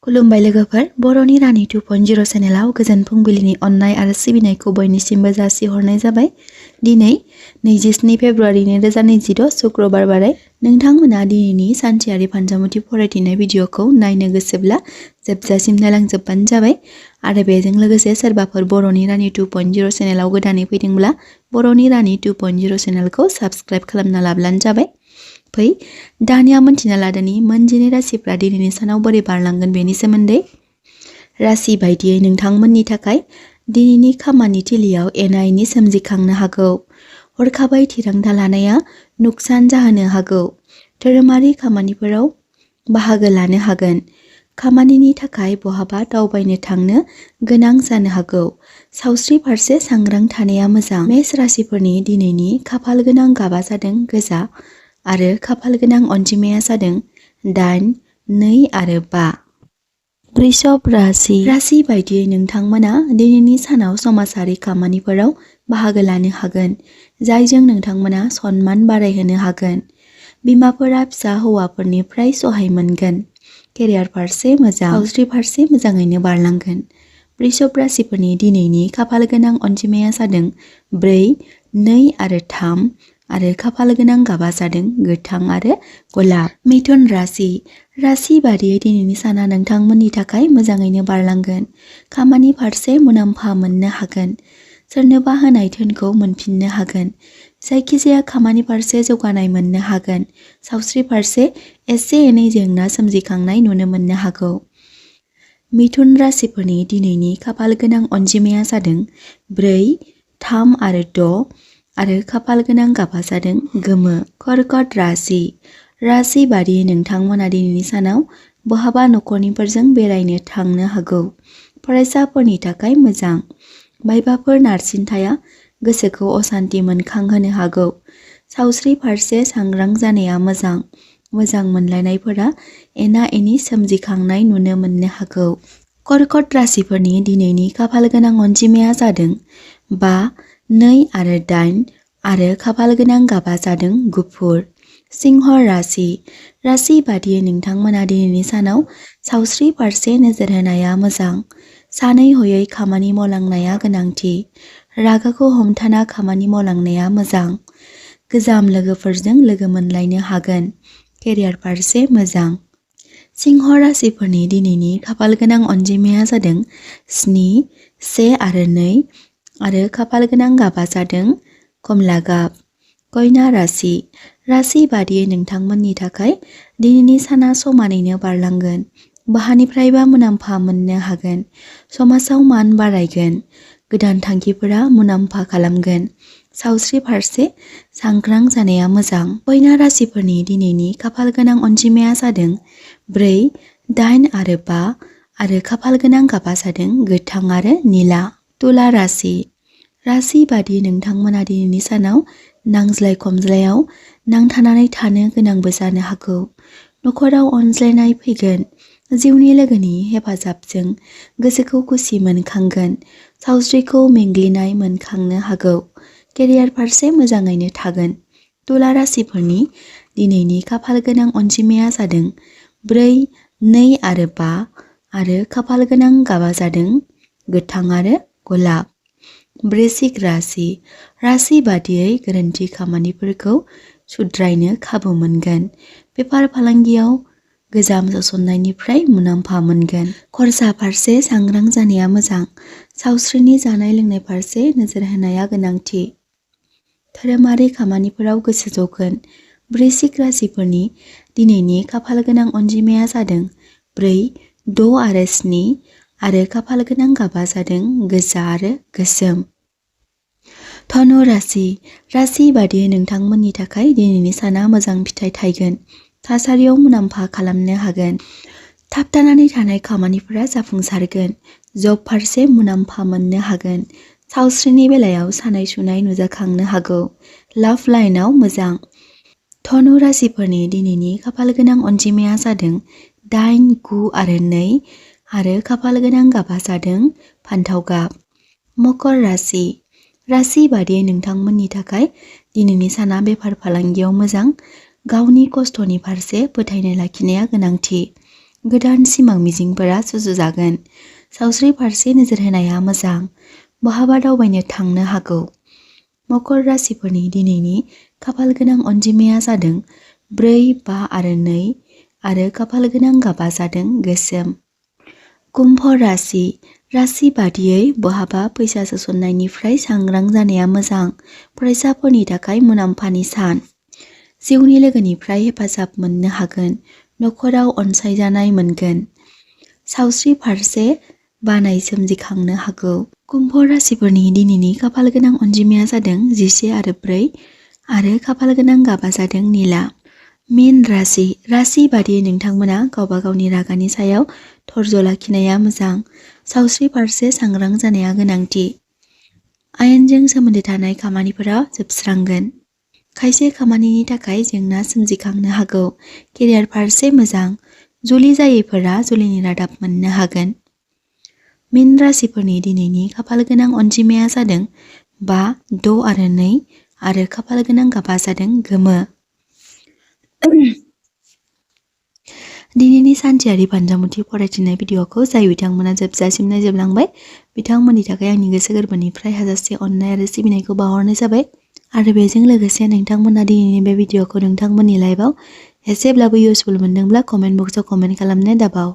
खुलुमबाय लोगोफोर, बर'नि रानि 2.0 चेनेलाव गोजोन फुंबिलिनि अननाय आरो सिबिनायखौ बयनिसिमबो जासिहरनाय जाबाय। दिनै 27 फेब्रुआरि 2022 शुक्रबार बाराय। नोंथांमोना दिनैनि सानसेयारि फानजामुथि फरायथिनाय भिडिअखौ नायनो गोसोब्ला जोबजासिम नायलांजोबबानो जाबाय। आरो बेजों लोगोसे सोरबाफोर बर'नि रानि 2.0 चेनेलाव गोदानै फैदोंब्ला बर'नि रानि 2.0 चेनेलखौ साबस्क्राइब खालामना लाब्लानो जाबाय। फै दानिया मोनथिना लादोनि मोनजिनै राशिफ्रा दिनैनि सानाव बोरै बारलांगोन बेनि सोमोन्दै। राशि बायदियै नोंथांमोननि थाखाय दिनैनि खामानि थिलियाव एना एनि सोमजिखांनो हागौ। हरखाबै थिरांथा लानाया नुकसान जाहोनो हागौ। धोरोमारि खामानिफोराव बाहागो लानो हागोन। खामानिनि थाखाय बहाबा दावबायनो थांनो गोनां जानो हागौ। सावस्रि फारसे सांग्रां थानाया मोजां। मेष राशिफोरनि दिनैनि खाफाल गोनां गाबा जादों गोजा आरो खाफाल गोनां अनजिमाया जादों 8, 2 आरो 5। वृषभ राशि बायदियै नोंथांमोना दिनैनि सानाव समाजारि खामानिफोराव बाहागो लानो हागोन, जायजों नोंथांमोना सन्मान बारायहोनो हागोन। बिमाफोरा फिसा हौवाफोरनिफ्राय सहाय मोनगोन। केरियार फारसे मोजां, सावस्रि फारसे मोजाङैनो बारलांगोन। वृषभ राशिफोरनि दिनैनि खाफाल गोनां अनजिमाया जादों 4, 2 आरो 3 आरो खाफाल गोनां गाबा जादों गोथां आरो गलाब। मिथुन राशि बादियै दिनैनि साना नोंथांमोननि थाखाय मोजाङैनो बारलांगोन। खामानि फारसे मुलाम्फा मोननो हागोन। सोरनोबा होनाय धोनखौ मोनफिननो हागोन। जायखिजाया खामानि फारसे जौगानाय मोननो हागोन। सावस्रि फारसे एसे एनै जेंना सोमजिखांनाय नुनो मोननो हागौ। मिथुन राशिफोरनि दिनैनि खाफाल गोनां अनजिमाया जादों 4, 3 आरो 6 आरो खाफाल गोनां गाबा जादों गोमो। कर्कट राशि बादियै नोंथांमोना दिनैनि सानाव बहाबा नखरनिफोरजों बेरायनो थांनो हागौ। फरायसाफोरनि थाखाय मोजां। मायबाफोर नारसिनथाया गोसोखौ असान्ति मोनखांहोनो हागौ। सावस्रि फारसे सांग्रां जानाया मोजां। मोजां मोनलायनायफोरा एना एनि सोमजिखांनाय नुनो मोननो हागौ। कर्कट राशिफोरनि दिनैनि खाफाल गोनां अनजिमाया जादों 5, 2 आरो 8 आरो खाफाल गोनां गाबा जादों गुफुर। सिंह राशि बादियै नोंथांमोना दिनैनि सानाव सावस्रि फारसे नोजोर होनाया मोजां। सानै हयै खामानि मावलांनाया गोनांथि। रागाखौ हमथाना खामानि मावलांनाया मोजां। गोजाम लोगोफोरजों लोगो मोनलायनो हागोन। केरियार फारसे मोजां। सिंह राशिफोरनि दिनैनि खाफाल गोनां अनजिमाया जादों 7, 1 आरो 2 आरो खाफाल गोनां गाबा जादों कमला गाब। कन्या राशि बादियै नोंथांमोननि थाखाय दिनैनि साना समानैनो बारलांगोन। बहानिफ्रायबा मुलाम्फा मोननो हागोन। समाजाव मान बारायगोन। गोदान थांखिफोरा मुलाम्फा खालामगोन। सावस्रि फारसे सांग्रां जानाया मोजां। कन्या राशिफोरनि दिनैनि खाफाल गोनां अनजिमाया जादों 4, 8 आरो 5 आरो खाफाल गोनां गाबा जादों गोथां आरो निला। तुला राशि बादियै नोंथांमोना दिनैनि सानाव नांज्लाय खमज्लायाव नांथानानै थानो गोनांबो जानो हागौ। नखराव अनज्लायनाय फैगोन। जिउनि लोगोनि हेफाजाबजों गोसोखौ खुसि मोनखांगोन। सावस्रिखौ मेंग्लिनाय मोनखांनो हागौ। केरियार फारसे मोजाङैनो थागोन। तुला राशिफोरनि दिनैनि खाफाल गोनां अनजिमाया जादों 4, 2 आरो 5 आरो खाफाल गोनां गाबा जादों गोथां आरो गलाब। वृश्चिक राशि बादियै गोरोन्थि खामानिफोरखौ सुद्रायनो खाबु मोनगोन। बेफार फालांगियाव गोजाम सोसननायनिफ्राय मुलाम्फा मोनगोन। खरसा फारसे सांग्रां जानाया मोजां। सावस्रिनि जानाय लोंनाय फारसे नोजोर होनाया गोनांथि। धोरोमारि खामानिफोराव गोसो जगोन। वृश्चिक राशिफोरनि दिनैनि खाफाल गोनां अनजिमाया जादों 4, 6 आरो 7 आरो खाफाल गोनां गाबा जादों गोजा आरो गोसोम। धनु राशि बादियै नोंथांमोननि थाखाय दिनैनि साना मोजां फिथाइ थायगोन। थासारियाव मुलाम्फा खालामनो हागोन। थाबथानानै थानाय खामानिफोरा जाफुंसारगोन। जब फारसे मुलाम्फा मोननो हागोन। सावस्रिनि बेलायाव सानाय सुनाय नुजाखांनो हागौ। लाभ लाइनाव मोजां। धनु राशिफोरनि दिनैनि खाफाल गोनां अनजिमाया जादों 8, 9 आरो 2 आरो खाफाल गोनां गाबा जादों फान्थाव गाब। मकर राशि बादियै नोंथांमोननि थाखाय दिनैनि साना बेफार फालांगियाव मोजां। गावनि खस्थ'नि फारसे फोथायनाय लाखिनाया गोनांथि। गोदान सिमां मिजिंफोरा सुजुजागोन। सावस्रि फारसे नोजोर होनाया मोजां। बहाबा दावबायनो थांनो हागौ। मकर राशिफोरनि दिनैनि खाफाल गोनां अनजिमाया जादों 4, 5 आरो 2 आरो खाफाल गोनां गाबा जादों गोसोम। कुम्भ राशि। राशि बादियै बहाबा फैसा सोसननायनिफ्राय सांग्रां जानाया मोजां। फरायसाफोरनि थाखाय मुलाम्फानि सान। जिउनि लोगोनिफ्राय हेफाजाब मोननो हागोन। नखराव अनसायजानाय मोनगोन। सावस्रि फारसे बानाय सोमजिखांनो हागौ। कुम्भ राशिफोरनि दिनैनि खाफाल गोनां अनजिमाया जादों 11 आरो 4 आरो खाफाल गोनां गाबा जादों निला। मीन राशि। राशि बादियै नोंथांमोना गावबा गावनि रागानि सायाव धर्ज लाखिनाया मोजां। सावस्रि फारसे सांग्रां जानाया गोनांथि। आयेनजों सोमोन्दो थानाय खामानिफोरा जोबस्रांगोन। खायसे खामानिनि थाखाय जेंना सोमजिखांनो हागौ। केरियार फारसे मोजां। जुलि जायैफोरा जुलिनि रादाब मोननो हागोन। मीन राशिफोरनि दिनैनि खाफाल गोनां अनजिमाया जादों 5, 6 आरो 2 आरो खाफाल गोनां गाबा जादों गोमो। दिनैनि सानसेयारि फान्जामुथि फरायथिनाय भिडिअखौ जाय बिथांमोना जोबजासिम नायजोबलांबाय बिथांमोननि थाखाय आंनि गोसो गोरबोनिफ्राय हाजासे अननाय आरो सिबिनायखौ बावहरनाय जाबाय। आरो बेजों लोगोसे नोंथांमोना दिनैनि बे भिडिअखौ नोंथांमोननि लाइफआव एसेब्लाबो इउजफुल मोनदोंब्ला कमेन्ट बक्सआव कमेन्ट खालामनो दाबाव।